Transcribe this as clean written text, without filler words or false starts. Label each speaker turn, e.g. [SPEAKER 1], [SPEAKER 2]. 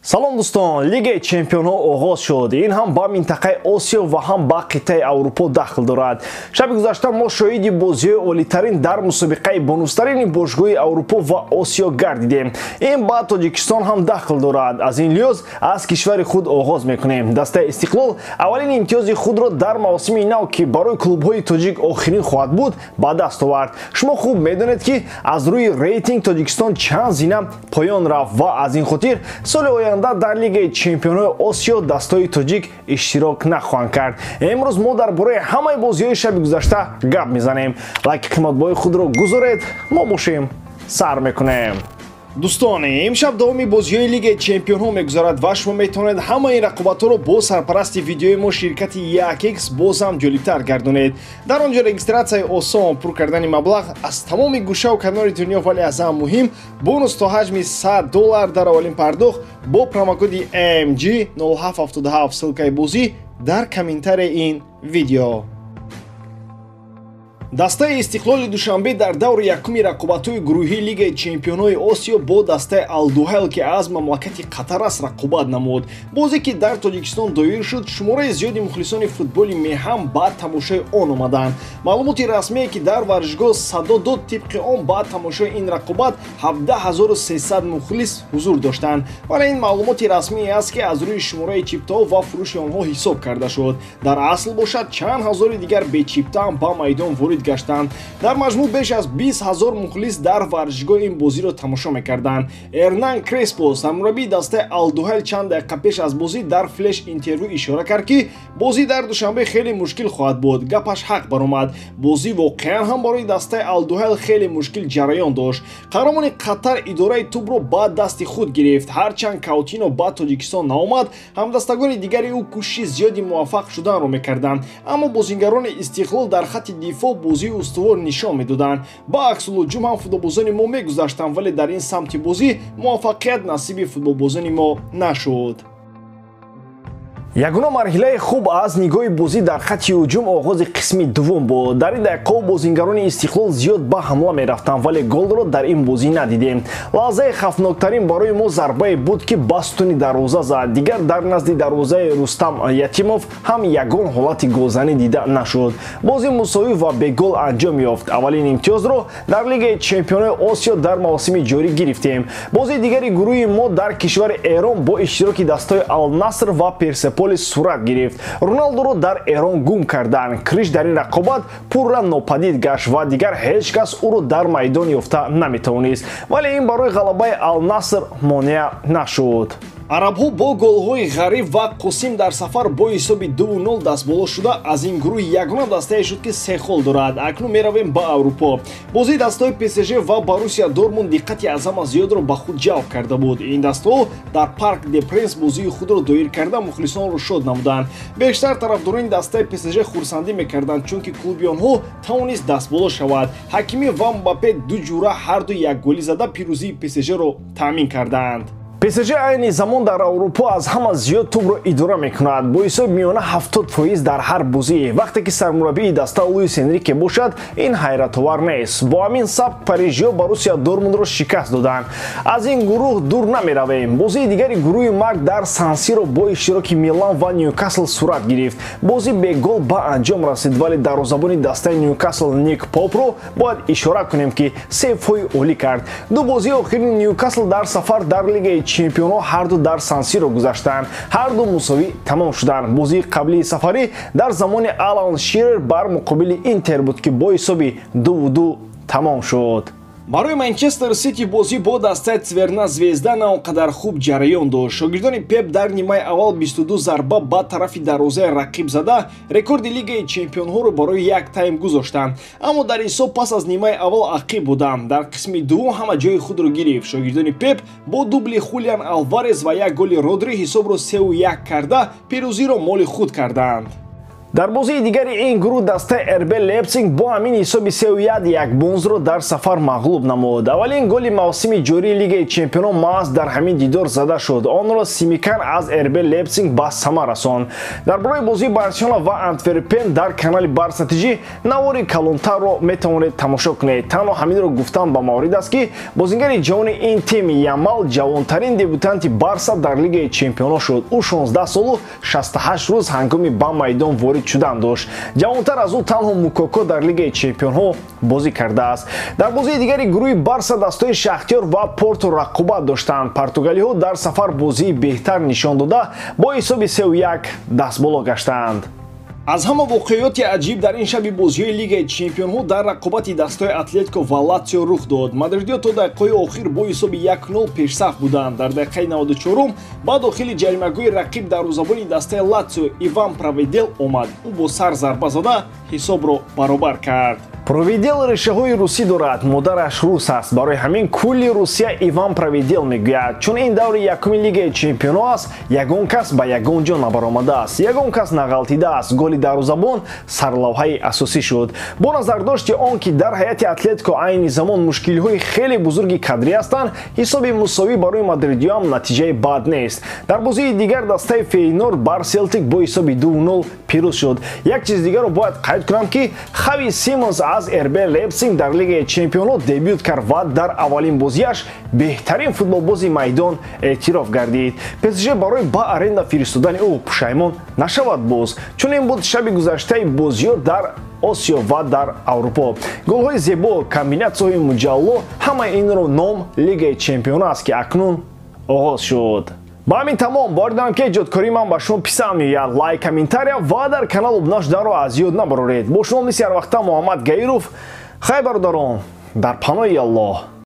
[SPEAKER 1] Салом дӯстон, Лигаи чемпионҳо оғоз шуд. Ин ҳам ба минтақаи Осиё ва ҳам ба қитъаи Аврупо дахл дорад. Шаби гузашта мо шоҳиди бозиҳои олитарин дар мусобиқаи бонустарини бошгоҳи Аврупо ва Осиё гардидем. Ин ба Тоҷикистон ҳам дахл дорад. Аз ин лиҳоз аз кишвари худ оғоз мекунем. Дастаи Истиқлол аввалин имтиёзи худро дар мавсими нав, ки барои клубҳои тоҷик охирин хоҳад буд, ба даст овард. Шумо хуб медонед, ки аз рӯи рейтинг Тоҷикистон чанд зина поён рафт ва аз ин хотир соли оянда дар Лигаи чемпионҳои Осиё дастҳои тоҷик иштирок нахоҳанд кард. Имрӯз мо дар бораи ҳамаи бозиҳои шаби гузашта гап мезанем. Лайки қиматбоҳои худро гузоред, мо бошем, сар мекунем. Дӯстон, имшаб давоми бозиҳои Лигаи чемпионҳо мегузарад ва шумо метавонед ҳамаи ин рақобатҳоро бо сарпарасти видеои мо, ширкати 1x, боз ҳам ҷолибтар гардонед. Дар он ҷо регистратсияи осон, пур кардани маблағ аз тамоми гӯшаву канори дунё, вале аз ҳам муҳим бонус то ҳаҷми 100 доллар дар аввалин пардохт бо промокоди MG 0777. Ссылкаи бозӣ дар комментарияи ин видео. Дастаи Истиқлоли Душанбе дар даври якуми рақобатҳои гурӯҳии Лигаи чемпионҳои Осиё бо дастаи Алдуҳайл, ки аз мамлакати Қатар аст, рақобат намуд. Бозе ки дар Тоҷикистон доир шуд, шумораи зиёди мухлисони футболи меҳам ба тамошои он омаданд. Маълумоти расмие, ки дар варзишгоҳ садо дод, тибқи он ба тамошои ин рақобат 17 300 мухлис ҳузур доштанд. Вале ин маълумоти расмие аст, ки аз рӯи шумораи чиптаҳо ва фурӯши онҳо ҳисоб карда шуд. Дар асл бошад, чанд ҳазори дигар бечиптаам ба майдон ворид гаштанд. Дар маҷмӯъ беш аз 20 000 мухлис дар варзишгоҳ ин бозиро тамошо мекарданд. Эрнан Креспо, сармураббии дастаи Алдуҳайл, чанд дақиқа пеш аз бозӣ дар флеш интервю ишора кард, ки бозӣ дар Душанбе хеле мушкил хоҳад буд. Гапаш ҳақ баромад. Бозӣ воқеан ҳам барои дастаи Алдуҳайл хеле мушкил ҷараён дошт. Қаҳрамони Қатар идораи тӯбро ба дасти худ гирифт. Ҳарчанд Каутино ба Тоҷикистон наомад, ҳамдастагони дигари ӯ кӯшиши зиёди муваффақ шуданро мекарданд, аммо бозингарони Истиқлол дар хатти дифоъ бозии устувор нишон медоданд. Ба аксулҳуҷум ҳам футболбозони мо мегузаштанд, вале дар ин самти бозӣ муваффақият насиби футболбозони мо нашуд. Ягона марҳилаи хуб аз нигоҳи бозӣ дар хатти ҳуҷум оғози қисми дуввум буд. Дар ин дақиқаҳо бозингарони Истиқлол зиёд ба ҳамла мерафтанд, вале голро дар ин бозӣ надидем. Лаҳзаи хавфноктарин барои мо зарбае буд, ки ба сутуни дарвоза зад. Дигар дар назди дарвозаи Рустам Ятимов ҳам ягон ҳолати голзанӣ дида нашуд. Бозӣ мусовӣ ва бегол анҷом ёфт. Аввалин имтиёзро дар Лигаи чемпионои Осиё дар мавсими ҷорӣ гирифтем. Бозии дигари гурӯҳи мо дар кишвари Эрон бо иштироки дастаҳои Алнаср ва Персеполис сурат гирифт. Роналдуро дар Эрон гум карданд. Криш дар ин рақобат пурра нопадид гашт ва дигар ҳеҷ кас ӯро дар майдон ёфта наметавонист, вале ин барои ғалабаи Алнаср монеа нашуд. Арабҳо бо голҳои Ғариб ва Қосим дар сафар бо ҳисоби 2-0 дастболо шуда, аз ин гурӯҳ ягона дастае шуд, ки се хол дорад. Акнун меравем ба Аврупо. Бозии дастаҳои ПСЖ ва Боруссия Дортмунд диққати аз ҳама зиёдро ба худ ҷалб карда буд. Ин дастаҳо дар Парк де Пренс бозии худро доир карда, мухлисонро шод намуданд. Бештар тарафдорони дастаи ПСЖ хурсандӣ мекарданд, чунки клуби онҳо тавонист дастболо шавад. Ҳакимӣ ва Мбаппе ду ҷура ҳарду якголӣ зада, пирӯзии ПСЖро таъмин карданд. ПСЖ айни замон дар Аврупо аз ҳама зиёд тӯбро идора мекунад, бо ҳисоби миёна 70% дар ҳар бозӣ. Вақте ки сармураббии даста Луис Энрике бошад, ин ҳайратовар нест. Бо ҳамин сабк парижиё Боруссия Дортмундро шикаст доданд. Аз ин гурӯҳ дур намеравем. Бозии дигари гурӯҳи марг дар Сан-Сиро бо иштироки Милан ва Ньюкасл сурат гирифт. Бозӣ бегол ба анҷом расид, вале дарвозабони дастаи Ньюкасл Ник Попро бояд ишора кунем, ки сейвҳои олӣ кард. Ду бозии охирини Ньюкасл дар сафар дар Лигаи чемпионҳо ҳарду дар Сан-Сиро гузаштанд, ҳарду мусовӣ тамом шуданд. Бозии қаблии сафарӣ дар замони Алан Ширер бар муқобили Интер буд, ки бо ҳисоби 2-2 тамом шуд. Барои Манчестер Сити бозӣ бо дастаи Црвена Звезда на он қадар хуб ҷараён дошт. Шогирдони Пеп дар нимаи аввал 22 зарба ба тарафи дарвозаи рақиб зада, рекорди Лигаи чемпионҳоро барои як тайм гузоштанд, аммо дар ҳисоб пас аз нимаи аввал ақиб буданд. Дар қисми дуввум ҳама ҷои худро гирифт. Шогирдони Пеп бо дубли Хулиан Алварес ва як голи Родри ҳисобро 3-1 карда, пирӯзиро моли худ карданд. Дар бозии дигари ин гурӯҳ дастаи РБ Лейпциг бо ҳамин ҳисоби 3-1 Якбонзро дар сафар мағлуб намуд. Аввалин голи мавсими ҷории Лигаи чемпионон маҳз дар ҳамин дидор зада шуд. Онро Симикан аз РБ Лейпциг ба самар расонд. Дар бораи бозии Барселона ва Антверпен дар канали Барса ТЖ навори калонтарро метавонед тамошо кунед. Танҳо ҳаминро гуфтан ба маврид аст, ки бозингари ҷавони ин тим Ямал ҷавонтарин дебютанти Барса дар Лигаи чемпионон шуд. Ӯ 16 солу 68 рӯз ҳангоми ба майдон ворид шудан дошт. Ҷавонтар аз ӯ танҳо Мукоко дар Лигаи чемпионҳо бозӣ кардааст. Дар бозии дигари гурӯҳи Барса дастҳои Шахтёр ва Порто рақобат доштанд. Португалиҳо дар сафар бозии беҳтар нишон дода, бо ҳисоби 3-1 дастболо гаштанд. Аз ҳама воқеиёти аҷиб дар ин шаби бозиҳои Лигаи чемпионҳо дар рақобати дастҳои Атлетико ва Латсио рух дод. Мадридиё то дақиқаҳои охир бо ҳисоби 1-0 пешсаф буданд. Дар дақиқаи 94 ба дохили ҷаримагоҳи рақиб дарвозабони дастаи Латсио Иван Проведел омад. Ӯ бо сар зарба зада ҳисобро баробар кард. Проведел решаҳои русӣ дорад, модараш рус аст. Барои ҳамин кулли Русия Иван Проведел мегӯяд. Чун ин даври якуми Лигаи чемпионҳо аст, ягон кас ба ягон ҷо набаромадааст, ягон кас нағалтидааст. Голи дарвозабон сарлавҳаи асосӣ шуд. Бо назардошти он ки дар ҳайати Атлетико айни замон мушкилиҳои хеле бузурги кадрӣ ҳастанд, ҳисоби мусовӣ барои мадридиёам натиҷаи бад нест. Дар бозии дигар дастаи Фейнор бар Селтик бо ҳисоби 2-0 пирӯз шуд. Як чиз дигарро бояд қайд кунам, ки Хави Симонс аз РБ Лейпциг дар Лигаи чемпионҳо дебют кард ва дар аввалин бозиаш беҳтарин футболбози майдон эътироф гардид. ПСЖ барои ба аренда фиристодани ӯ пушаймон нашавад боз. Чунин буд шаби гузаштаи бозиҳо дар Осиё ва дар Аврупо. Голҳои зебо, комбинатсияҳои муҷалло, ҳамаи инро ном Лигаи чемпионҳо аст, ки акнун оғоз шуд. Ба ҳамин тамом. Бовар дорам, ки эҷодкории ман ба шумо писанд меояд. Лайк, комментария ва дар канал обуна шуданро аз ёд набароред. Бо шумо мисли ҳарвақта Муҳаммад Гаиров. Хайр, бародарон, дар паноҳи Аллоҳ.